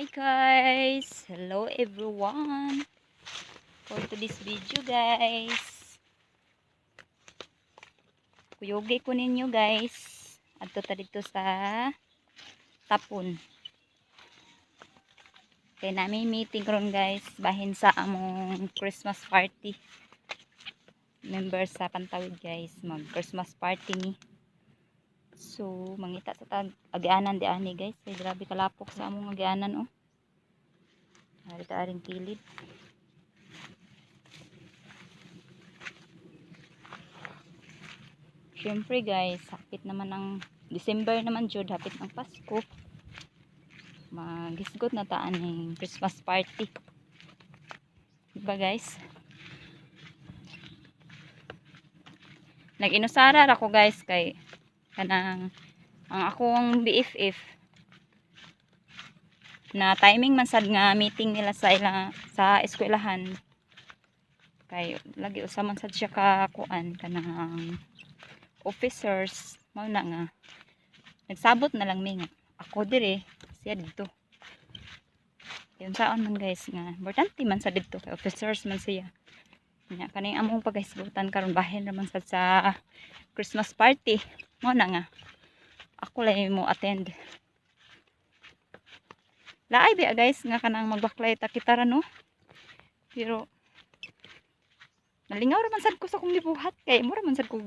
Hi guys! Hello everyone! For today's video, guys, kuyugi ko ninyo, guys. Adto ta dito sa Tapon. Kay naa mi meeting karon, guys, bahin sa among Christmas party. Member sa Pantawid, guys, mag Christmas party ni. So, mangita sa tag agianan di ani, guys. Kay grabe kalapok sa among agianan, oh. Ari ta aring kilid. Siyempre guys, hapit naman ang December naman jud, hapit ang Pasko. Magisgot na ta aning Christmas party. Diba, guys? Nag-inusara ra ko, guys, kay kanang ang akong BFF na timing man sad nga meeting nila sa ila sa eskwelahan, kay lagi usa man sad siya ka kuan, kanang officers. Mao na nga nagsabot na lang mi nga ako dire, siya didto. Yun saon man, guys, nga importante man sa didto kay officers man siya nya. Kaning among paghisgutan karon bahin ra man sad sa Christmas party. Mao na nga ako lang mo attend. Laay biya, guys, nga kanang magbaklay ta kita ra, no? Pero nalingaw ra man sad ko sa akong gibuhat kay mura man sad ko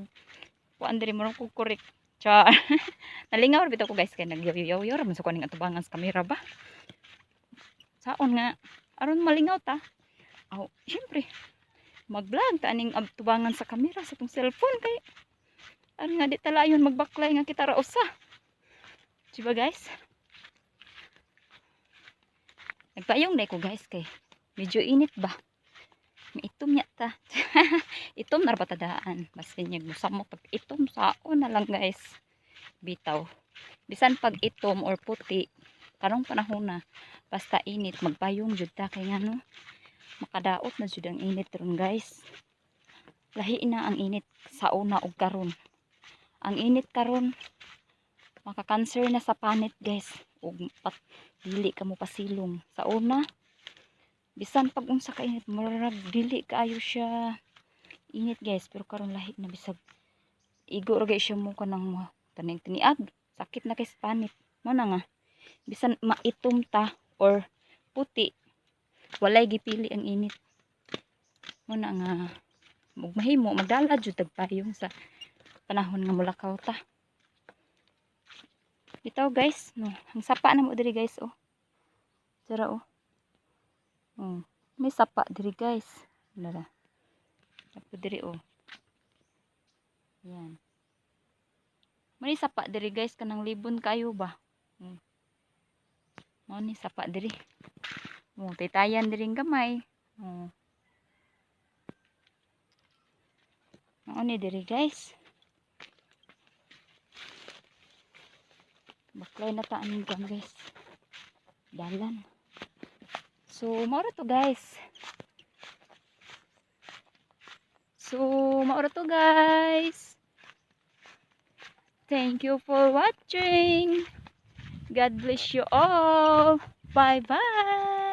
kuan diri, mura ko correct. Char. Nalingaw ra bitaw ko, guys, kay nagyaw-yaw ra man sa kuning atubangan sa kamera ba. Saon nga aron malingaw ta. Aw, syempre mag-vlog ta aning atubangan sa kamera sa tong cellphone kay aron nga di ta layon magbaklay nga kita ra usa. Diba, guys? Nagpayong na ko, guys, kay medyo init ba. Maitom nya ta. Itom na ra ba ta daan? Basin niya musamok pag itom, saon na lang, guys. Bitaw. Bisan pag itom or puti karong panahon na, basta init, magpayong jud ta kay ngano makadaot na jud ang init ron, guys. Lahi na ang init sa una og karon. Ang init karon maka-cancer na sa panit, guys, ug pat, dili ka mo pasilong. Sa una, bisan pag unsa ka init, murag dili kaayo siya init, guys, pero karon lahi na. Bisag igo ra gay siya mo kanang taning tiniag, sakit na kay sa panit. Mo na nga bisan maitom ta or puti, walay gipili ang init. Mo na nga ug mahimo magdala jud tag payong sa panahon nga mulakaw ta. Bitaw, guys, no? Ang sapa na mo diri, guys, oh. Tara, oh. Oh, may sapa diri, guys. Nara. Apo diri, oh. Yan. May sapa diri, guys, kanang libon kayo ba. Mao ni sapa diri. Oh, taytayan diri gamay. Oh. Mao ni diri, guys. Baklay na ta aning kuan, guys. Dalan. So, mao ra to, guys. So, mao ra to, guys. Thank you for watching. God bless you all. Bye-bye.